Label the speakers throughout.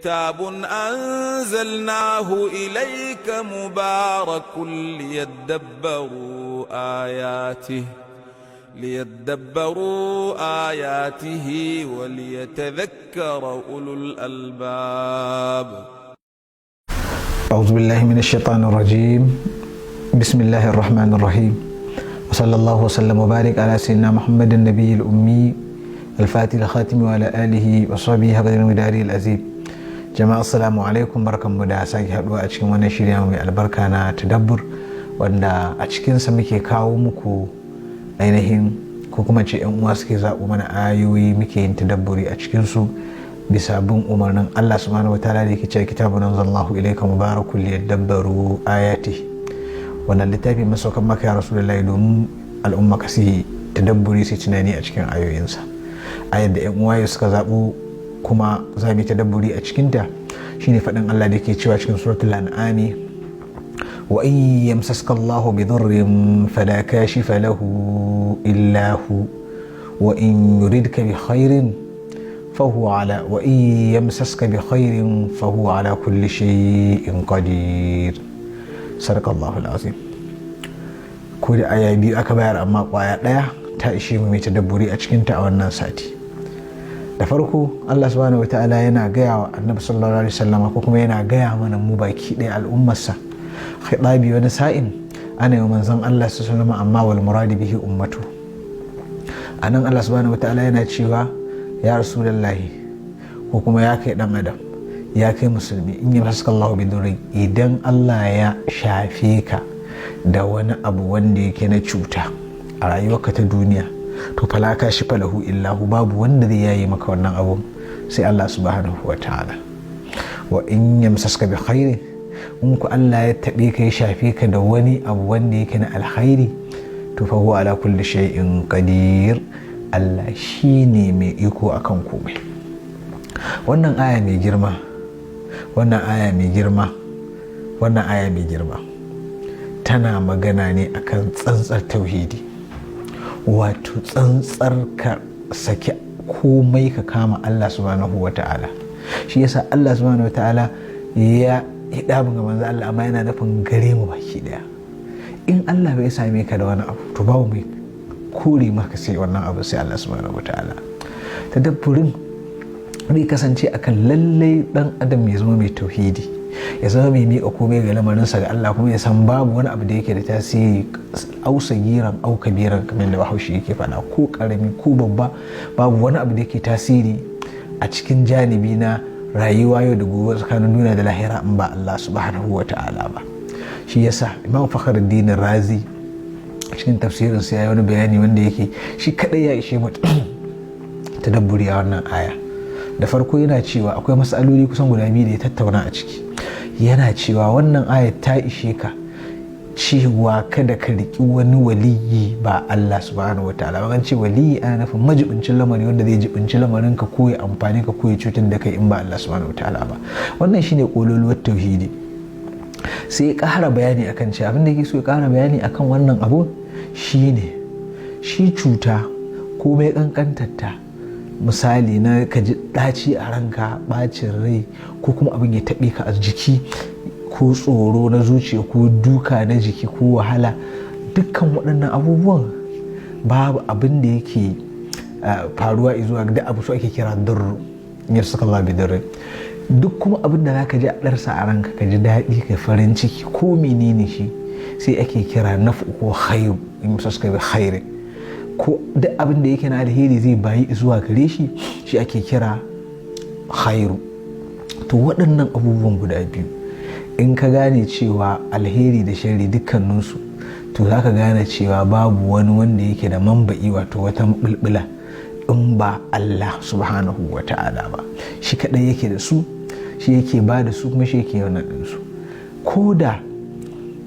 Speaker 1: كتاب أنزلناه إليك مبارك ليدبروا آياته وليتذكر أولو الألباب.
Speaker 2: أعوذ بالله من الشيطان الرجيم. بسم الله الرحمن الرحيم، وصلى الله وسلم وبارك على سيدنا محمد النبي الأمي الفاتح الخاتم وعلى آله وصحبه حق المداري العظيم. Jama'a, assalamu alaikum. Barkanmu da sake haduwa a cikin wannan shirya mai albarka na tadabbur, wanda a cikinsa muke kawo muku ainihin, ko kuma ce yan uwa suke zaɓo mana ayoyi, muke yin tadabburi a cikinsu bisa bin umarnin Allah subhanahu wataala da yake cewa: "Kitabun anzalnahu ilayka mubarakun liyadabbaru ayati." Wannan littafi masaukan maka ya Rasulullahi domin al'umma ka su tadabburi, su tunani a cikin ayoyinsa. Ayar da yan uwa suka zaɓo kuma za mu yi tadabburi a cikinta shine faɗin Allah da ke cewa cikin suratul An'ami: "Wa in yamsaska Allahu bi dhurrin fala kashifa lahu illa hu, wa in yuridka bi khairin fa huwa ala wa in yamsaska bi khairin fa huwa ala kulli shay'in qadir." Sadaqallahu alazim. Ko da aya biyu aka bayar, amma kwaya daya ta ishe mu mai tadabburi a cikinta a wannan sati. Da farko, Allah subhanahu wataala yana gaya wa Annabi sallallahu alaihi wasallam, ko kuma yana gaya mana mu baki ɗaya al'ummarsa khitabi. Wani sa'in ana yi manzon Allah sallallahu alaihi, amma wal muradi bihi ummatu. Anan Allah subhanahu wataala yana cewa: ya Rasulullahi, ko kuma ya kai dan adam, ya kai musulmi, in yamsaska Allahu bidurri, idan Allah ya shafe ka da wani abu wanda yake na cuta a rayuwarka ta duniya, to fala kashifa lahu illahu, babu wanda zai yayi maka wannan abun sai Allah subhanahu wa ta'ala. Wa in yamsaska bi khairin, in ku Allah ya taɓe ka, ya shafe ka da wani abu wanda yake na alkhairi, to fa huwa ala kulli shay'in qadir, Allah shine mai iko akan komai. Wannan aya mai girma, wannan aya mai girma, wannan aya mai girma tana magana ne akan tsantsar tauhidi, wato tsantsar ka saki komai ka kama Allah subhanahu wa ta'ala. Shi yasa Allah subhanahu wa ta'ala ya hidabin ga manzo Allah, amma yana nufin gare mu baki daya. In Allah bai same ka da wani abu, to babu mai kore maka sai wannan abu, sai Allah subhanahu wa ta'ala. Tadabburin zai kasance akan lallai dan adam ya zama mai tauhidi, ya zama mai miƙa komai ga lamarinsa ga Allah, kuma ya san babu wani abu da yake da tasiri, au sagiran au kabiran, kamar da Bahaushe yake faɗa, ko ƙarami ko babba, babu wani abu da yake tasiri a cikin janibi na rayuwa yau da gobe tsakanin duniya da lahira in ba Allah subhanahu wa ta'ala ba. Shi yasa Imam Fakhruddin Razi cikin tafsirin sa ya yi wani bayani wanda yake shi kadai ya ishe mu tadabburi a wannan aya. Da farko yana cewa akwai matsaloli kusan guda biyu da ya tattauna a ciki. Yana cewa wannan ayat ta ishe ka cewa kada ka riƙi wani waliyi ba Allah subhanahu wa ta'ala ba. Ce waliyi ana nufin majibincin lamari, wanda zai jibinci lamarin ka, ko ya amfani ka ko ya cutar da kai, in ba Allah subhanahu wa ta'ala ba. Wannan shine kololuwar tauhidi. Sai ya ƙara bayani akan cewa abin da yake so ya ƙara bayani akan wannan abu shine shi cuta, komai kankantarta, misali na ka ji ɗaci a ranka, ɓacin rai, ko kuma abin ya taɓe ka a jiki, ko tsoro na zuciya, ko duka na jiki, ko wahala, dukkan waɗannan abubuwan babu abin da yake faruwa zuwa da abu su ake kira durru ya suka Allah bi durri. Duk kuma abin da zaka ji a ɗarsa a ranka, ka ji daɗi, ka farin ciki, ko menene shi, sai ake kira naf'u ko khairu. In suka bi khairi, ko duk abin da yake na alheri zai bayi zuwa gare shi, shi ake kira khairu. To waɗannan abubuwan guda biyu, in ka gane cewa alheri da sharri dukkaninsu, to za ka gane cewa babu wani wanda yake da mamba'i, wato wata bulbula, in ba Allah subhanahu wa ta'ala ba. Shi kaɗai yake da su, shi yake ba da su, kuma shi yake wannan ɗinsu. Ko da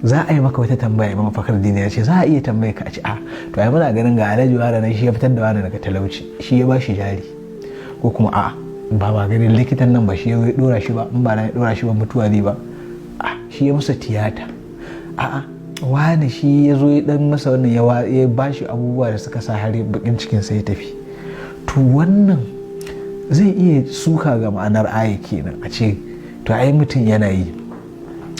Speaker 2: za a yi maka wata tambaya, Imam Fakhruddin ya ce za a iya tambaya ka a ce: a to ai muna ganin ga Alhaji wani nan, shi ya fitar da wani daga talauci, shi ya ba shi jari, ko kuma a ba ganin likitan nan ba, shi ya dora shi ba, in ba na ya dora shi ba mutuwa zai ba, a shi ya masa tiyata, a wani shi ya zo ya dan masa wannan, ya ba shi abubuwa da suka sa har bakin cikin sa ya tafi. To wannan Zai iya suka ga ma'anar aya kenan, a ce to ai mutum yana yi,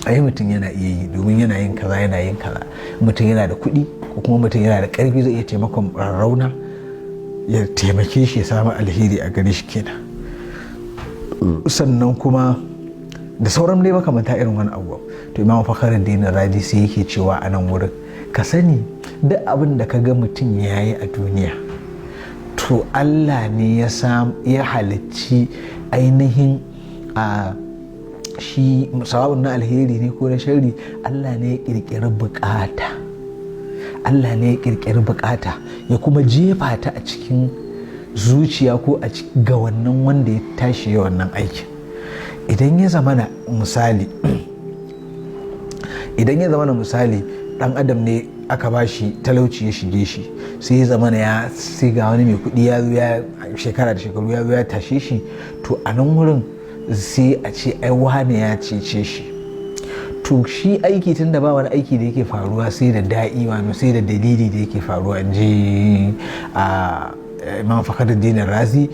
Speaker 2: ai mutum yana iya yi domin yana yin kaza, yana yin kaza. Mutum yana da kuɗi ko kuma mutum yana da ƙarfi zai iya taimakon rarrauna, ya taimake shi ya samu alheri a gare shi kenan. Sannan kuma da sauran dai makamanta irin wani abu. To Imam Fakhruddin Razi sai yake cewa a nan wurin, ka sani duk abin da ka ga mutum ya yi a duniya, to Allah ne ya halicci ainihin a shi, sawa'un na alheri ne ko na sharri, Allah ne ya kirkiri bukata, Allah ne ya kirkiri bukata ya kuma jefa ta a cikin zuciya ko a ga wannan wanda ya tashi ya wannan aikin. Idan ya zamana misali dan adam ne aka bashi talauci ya shige shi, sai ya zamana ya sai ga wani mai kuɗi ya zo ya shekara da shekaru ya zo ya tashe shi, to a nan wurin sai a ce ai wane ya cece shi. To shi aiki, tun da ba wani aiki da yake faruwa sai da da'i, wani sai da dalili da yake faruwa, in ji a Imam Fakhruddin Razi.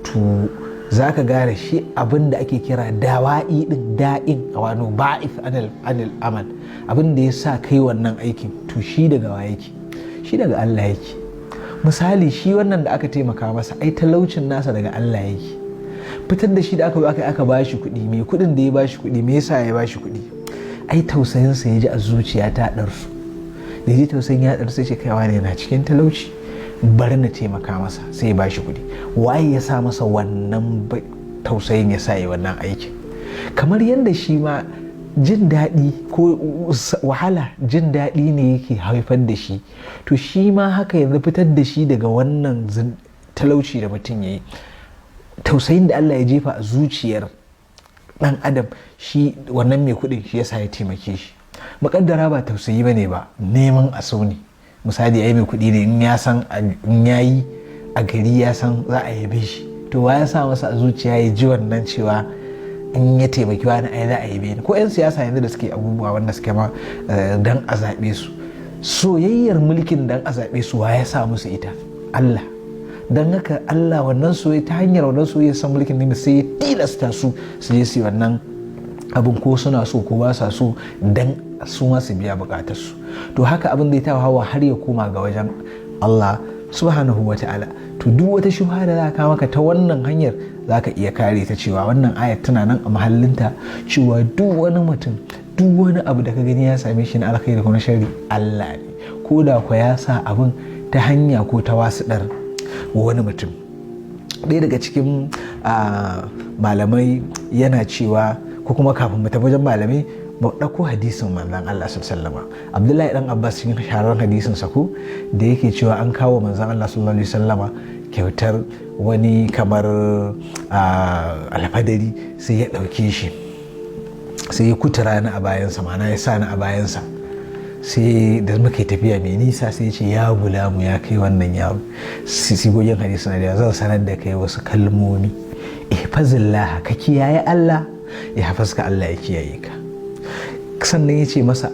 Speaker 2: To za ka gane shi abin da ake kira dawa'i din, da'in wano ba'ith anil amal, abin da ya sa kai wannan aikin, to shi daga wa yake? Shi daga Allah yake. Misali shi wannan da aka taimaka masa, ai talaucin nasa daga Allah yake. Fitar da shi da aka aka aka bashi kuɗi, mai kuɗin da ya bashi kuɗi, me yasa ya bashi kuɗi? Ai tausayinsa ya ji a zuciya ta ɗarsu, da ya ji tausayin ya ɗarsu, ce kaiwa ne na cikin talauci, bari na taimaka masa, sai ya bashi kuɗi. Waye ya sa masa wannan tausayin ya sa yi wannan aikin? Kamar yadda shi ma jin daɗi ko wahala, jin daɗi ne yake haifar da shi, to shi ma haka yanzu fitar da shi daga wannan talauci da mutum ya yi, tausayin da Allah ya jefa a zuciyar ɗan adam, shi wannan mai kuɗin, shi yasa ya taimake shi. Makaddara ba tausayi bane ba, neman a so ne. Misali ai mai kuɗi ne, in ya san in yayi a gari ya san za a yabe shi, to wa ya sa masa a zuciya ya ji wannan cewa in ya taimaki wani ai za a yabe ni? Ko 'yan siyasa yanzu da suke abubuwa wanda suke ma dan a zaɓe su, soyayyar mulkin dan a zaɓe su, wa ya sa musu ita? Allah. Don haka Allah wannan soyayya, ta hanyar wannan soyayya san mulkin ne, sai ya tilasta su su je su yi wannan abin, ko suna so ko ba sa so, dan su ma su biya bukatar su. To haka abin da ya tawa hawa har ya koma ga wajen Allah subhanahu wa ta'ala. To duk wata shubha da za ka maka ta wannan hanyar, za ka iya kare ta cewa wannan ayat tana nan a mahallinta, cewa duk wani mutum, duk wani abu da ka gani ya same shi na alkhairi ko na sharri, Allah ne, ko da kwa ya sa abin ta hanya ko ta wasuɗar wani mutum. Ɗaya daga cikin malamai yana cewa, ko kuma kafin mu tafi wajen malamai, mu ɗauko hadisin manzon Allah sallallahu alaihi, Abdullahi dan Abbas, cikin shahararren hadisin sa ko da yake cewa an kawo manzon Allah sallallahu alaihi wasallama kyautar wani kamar alfadari, sai ya ɗauke shi sai ya kutura ni a bayansa, ma'ana ya sa ni a bayansa. Sai da muka tafiya mai nisa, sai ya ce, "Ya gulamu, ya kai wannan yaro," sigogin hadisi na da, "zan sanar da kai wasu kalmomi. Ihfazillah, ka kiyaye Allah, ya hafazka, Allah ya kiyaye ka." Sannan ya ce masa,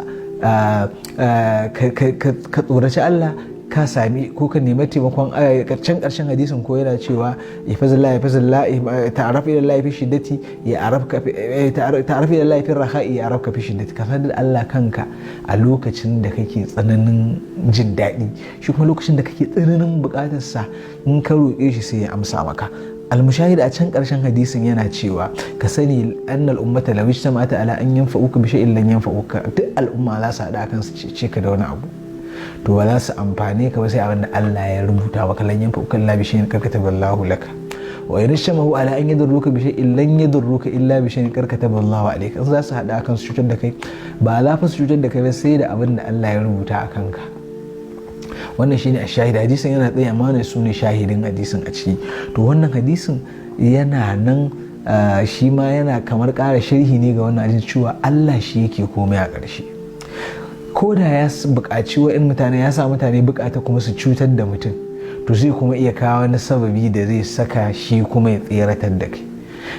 Speaker 2: "Ka tsoraci Allah, ka sami ko ka nemi taimakon." Karshen karshen hadisin ko yana cewa, "Ihfazillah, ihfazillah, ta'arraf ila Allah fi shiddati ya arafka, ta'arraf ila Allah fi raha'i ya arafka fi shiddati." Ka sanar da Allah kanka a lokacin da kake tsananin jin daɗi, shi kuma lokacin da kake tsananin buƙatar sa, in ka roƙe shi sai ya amsa maka. Almushahid, a can karshen hadisin yana cewa, "Ka sani annal ummata law ijtama'at ala an yanfa'uka bi shay'in lan yanfa'uka." Duk al'umma za su haɗa kan su cece ka da wani abu, to ba za su amfane ka ba sai abin da Allah ya rubuta maka. "Lan yanfa'uka illa bi shay'in qad kataballahu laka, wa in ijtama'u ala an yadurruka bi shay'in lan yadurruka illa bi shay'in qad kataballahu alayka." In za su haɗa kan su cutar da kai, ba za fa su cutar da kai ba sai da abin da Allah ya rubuta a kanka. Wannan shine a shahid. Hadisin yana tsaye, amma wannan su ne shahidin hadisin a ciki. To wannan hadisin yana nan, shi ma yana kamar ƙara sharhi ne ga wannan hadisin, cewa Allah shi yake komai a ƙarshe. Ko da ya buƙaci wa'in mutane, ya sa mutane buƙata kuma su cutar da mutum, to zai kuma iya kawo wani sababi da zai saka shi kuma ya tseratar da kai.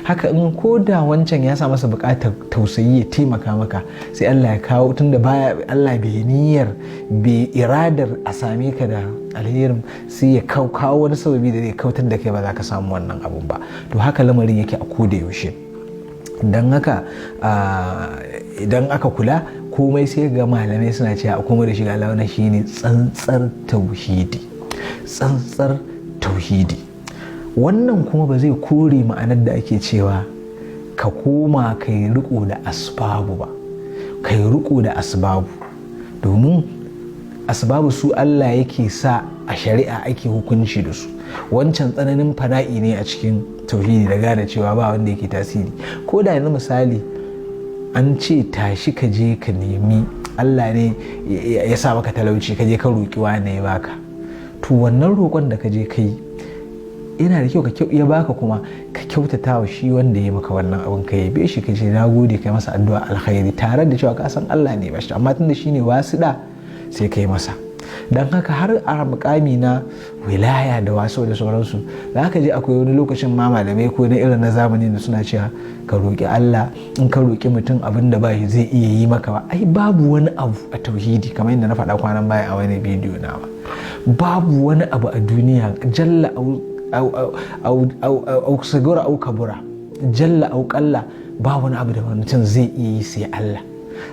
Speaker 2: Haka in ko da wancan ya sa masa buƙatar tausayi ya taimaka maka, sai Allah ya kawo, tunda baya Allah bai niyyar bai iradar a same ka da alherin, sai ya kawo wani sababi da zai kautar da kai, ba za ka samu wannan abun ba. To haka lamarin yake a koda yaushe. Don haka idan aka kula komai, sai ga malamai suna cewa a komai da shiga Allah. Wannan shine tsantsar tauhidi, tsantsar tauhidi. Wannan kuma ba zai kore ma'anar da ake cewa ka koma ka yi riko da asbabu ba, ka yi riko da asbabu, domin asbabu su Allah yake sa a shari'a ake hukunci da su. Wancan tsananin fana'i ne a cikin tauhidi da gane cewa ba wanda yake tasiri. Ko da yanzu misali an ce tashi ka je ka nemi, Allah ne ya sa maka talauci, ka je ka roƙi wane ya baka, to wannan roƙon da ka je ka yi yana da kyau ka ya baka, kuma ka kyautata wa shi wanda ya maka wannan abin, ka yabe shi, ka ce na gode, ka masa addu'a alkhairi, tare da cewa ka san Allah ne ba shi, amma tunda shine wasiɗa sai ka yi masa. Don haka har a mukami na wilaya da wasu da sauransu, za ka ji akwai wani lokacin ma malamai ko na irin na zamani da suna cewa ka roƙi Allah, in ka roƙi mutum abin da ba zai iya yi maka ba. Ai babu wani abu a tauhidi, kamar yadda na faɗa kwanan baya a wani bidiyo nawa, babu wani abu a duniya, jalla au sagura au kabura, jalla au kalla, ba wani abu da mutum zai iya yi sai Allah.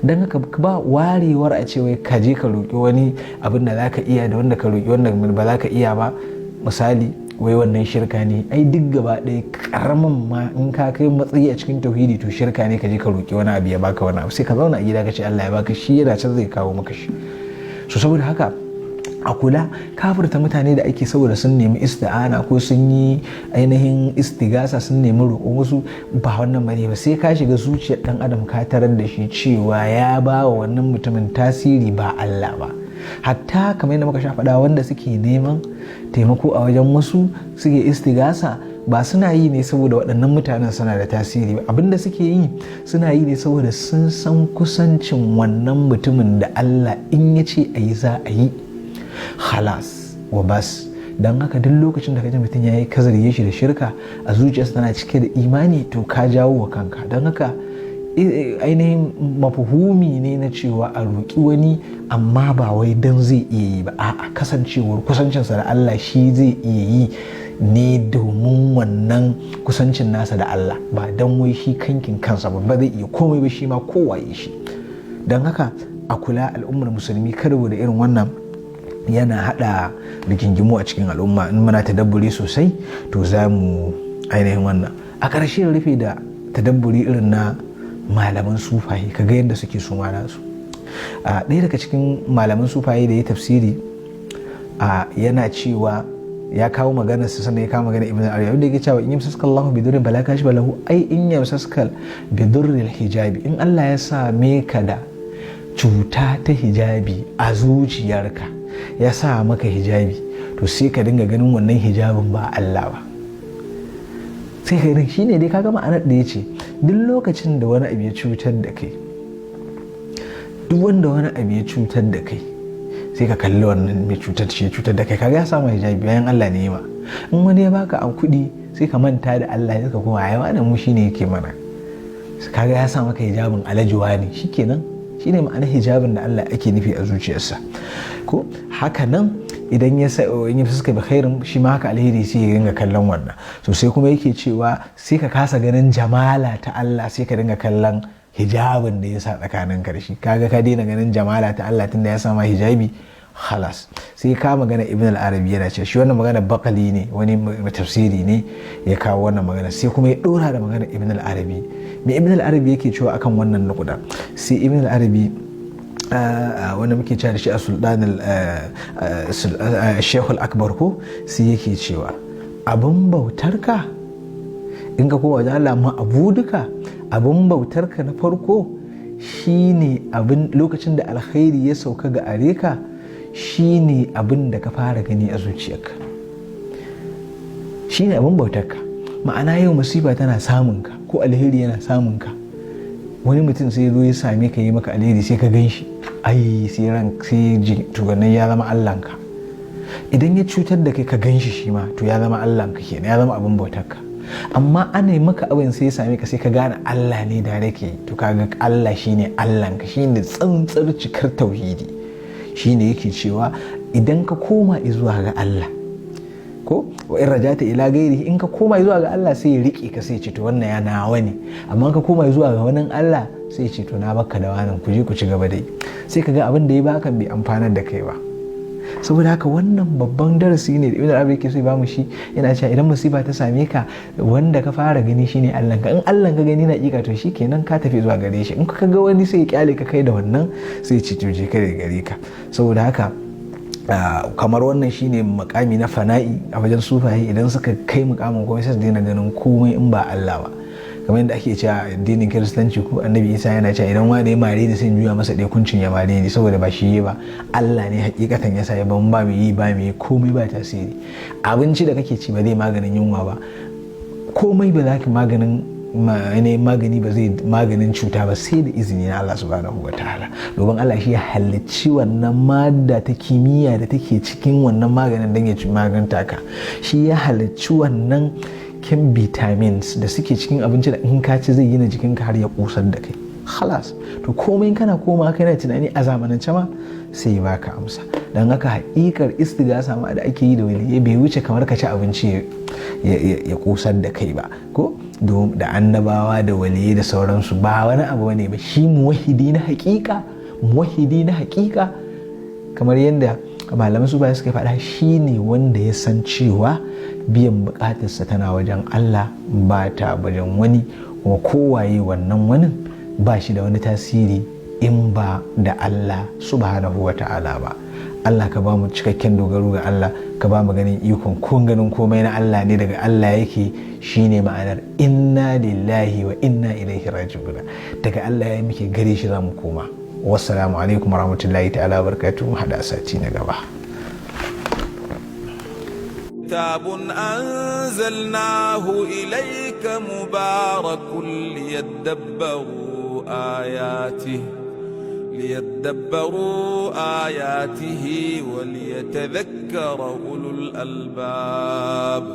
Speaker 2: Don haka ba warewar a ce wai ka je ka roƙi wani abin da zaka iya da wanda ka roƙi wanda ba za ka iya ba, misali wai wannan shirka ne. Ai duk gaba ɗaya karamin ma in ka kai matsayi a cikin tauhidi, to shirka ne ka je ka roƙi wani abu ya baka wani abu. Sai ka zauna a gida ka ce Allah ya baka shi, yana can zai kawo maka shi. So saboda haka a kula, kafirta mutane da ake saboda sun nemi isti'ana ko sun yi ainihin istigasa, sun nemi roƙon wasu, ba wannan bane ba. Sai ka shiga zuciyar dan adam ka tarar da shi cewa ya ba wa wannan mutumin tasiri ba Allah ba. Hatta kamar yadda muka sha faɗa, wanda suke neman taimako a wajen wasu, suke istigasa, ba suna yi ne saboda waɗannan mutanen suna da tasiri ba. Abinda suke yi, suna yi ne saboda sun san kusancin wannan mutumin da Allah. In ya ce a yi, za a yi, halas wa bas. Don haka duk lokacin da ka ji mutum ya yi, ka zarge shi da shirka, a zuciyarsa tana cike da imani, to ka jawo wa kanka. Don haka ainihin mafuhumi ne na cewa a roƙi wani, amma ba wai don zai iya yi ba, a'a, kasancewar kusancinsa da Allah, shi zai iya yi ne domin wannan kusancin nasa da Allah, ba don wai shi kankin kansa ba, ba zai iya komai ba shi ma kowaye shi. Don haka a kula, al'ummar musulmi, kada da irin wannan yana hada rigingimu a cikin al'umma. In muna tadabburi sosai, to za mu ainihin wannan. A ƙarshe rufe da tadabburi irin na malaman sufaye, kaga yadda suke suma nasu. Ɗaya daga cikin malaman sufaye da ya tafsiri yana cewa, ya kawo magana sa, sannan ya kawo magana Ibn al-Arabi wanda yake cewa in yamsaska Allahu bi durrin fala kashifa lahu, ai in yamsaska bi durril hijabi, in Allah ya same ka da cuta ta hijabi a zuciyarka, ya sa maka hijabi, to sai ka dinga ganin wannan hijabin ba Allah ba. Sai ka ganin shine dai kaga ma'anar da ya ce duk lokacin da wani abu ya cutar da kai, duk wanda wani abu ya cutar da kai, sai ka kalli wannan mai cutar shi cutar da kai, kaga ya samu hijabi bayan Allah ne ma. In wani ya baka an kuɗi, sai ka manta da Allah, sai ka koma ai wannan mu shine yake mana, kaga ya sa maka hijabin alajuwa ne. Shikenan, shine ma'anar hijabin da Allah ake nufi a zuciyarsa. Ko haka nan idan ya sa in ya fuska bi khairin, shi ma haka alheri, sai ya dinga kallon wannan. So sai kuma yake cewa sai ka kasa ganin jamala ta Allah, sai ka dinga kallon hijabin da ya sa tsakanin ka da shi. Kaga ka daina ganin jamala ta Allah tunda ya sa ma hijabi, halas. Sai ka magana Ibn al-Arabi, yana cewa shi wannan magana bakali ne, wani tafsiri ne ya kawo wannan magana, sai kuma ya dora da magana Ibn al-Arabi. Me Ibn al-Arabi yake cewa akan wannan nukuda? Sai Ibn al-Arabi, wanda muke cewa da shi a sultan shehul akbar, ko sai yake cewa abin bautarka in ka kowa wajen Allah ma abu duka, abin bautarka na farko shine abin lokacin da alkhairi ya sauka ga areka, shine abin da ka fara gani a zuciyarka, shine abin bautarka. Ma'ana yau masifa tana samun ka ko alheri yana samun ka, wani mutum sai zo ya same ka, yi maka alheri, sai ka gan shi, ai sai ran sai tuganin ya zama Allahnka. Idan ya cutar da kai, ka gan shi, shi ma to ya zama Allahnka kenan, ya zama abin bautarka. Amma ana yi maka abin sai ya same ka, sai ka gane Allah ne da rake, to kaga Allah shine Allahnka, shine tsantsar cikar tauhidi. Shine yake cewa idan ka koma zuwa ga Allah, ko wa in rajata ila gairi, in ka koma zuwa ga Allah sai ya rike ka, sai ya ce to wannan ya nawa ne. Amma ka koma zuwa ga wani Allah sai ya ce to na baka da wannan, ku je ku ci gaba dai. Sai ka ga abin da ya baka bai amfanar da kai ba. Saboda haka wannan babban darasi ne da Ibn Arabi yake so ya bamu shi. Yana cewa idan musiba ta same ka, wanda ka fara gani shine Allah ka. In Allah ka gani na hakika, to shikenan ka tafi zuwa gare shi. In ka ga wani, sai ya kyale ka kai da wannan, sai ya ci to je kai gare ka. Saboda haka kamar wannan shine makami na fana'i a wajen sufaye. Idan suka kai mukamin komai, sai su daina ganin komai in ba Allah ba. Kamar yadda ake cewa addinin Kiristanci ko Annabi Isa yana cewa idan wani ya mare ni, sai in juya masa ɗaya kuncin ya mare ni, saboda ba shi yi ba, Allah ne hakikatan ya sa ya ban ba mu yi ba mu yi komai ba tasiri. Abinci da kake ci ba zai maganin yunwa ba, komai ba za ka maganin yanayin magani ba zai maganin cuta ba, sai da izini na Allah subhanahu wa ta'ala. Domin Allah shi ya halicci wannan madda ta kimiyya da take cikin wannan maganin don ya ci maganta ka. Shi ya halicci wannan kin vitamins da suke cikin abinci da in ka ci zai gina jikinka har ya kusar da kai. Khalas, to komai kana koma kana tunani a zamanance ma, sai ya baka amsa. Don haka haƙiƙar istigasa ma da ake yi da waliyai bai wuce kamar ka ci abinci ya kusar da kai ba, ko da annabawa da waliyai da sauransu ba wani abu ne ba. Shi muwahidi na haƙiƙa, muwahidi na haƙiƙa, kamar yadda malaman su baya suka faɗa, shi ne wanda ya san cewa biyan buƙatarsa tana wajen Allah, ba ta wajen wani, kuma kowaye wannan wani ba shi da wani tasiri in ba da Allah subhanahu wa ta'ala ba. Allah ka ba mu cikakken dogaro ga Allah, ka ba mu ganin ikon ko ganin komai na Allah ne, daga Allah yake. Shine ma'anar inna lillahi wa inna ilaihi raji'un. Daga Allah ya muke, gare shi za mu koma. Wassalamu alaikum warahmatullahi ta'ala barakatuhu. Hada sati na gaba.
Speaker 1: كتاب أنزلناه إليك مبارك ليدبروا آياته وليتذكر أولو الألباب.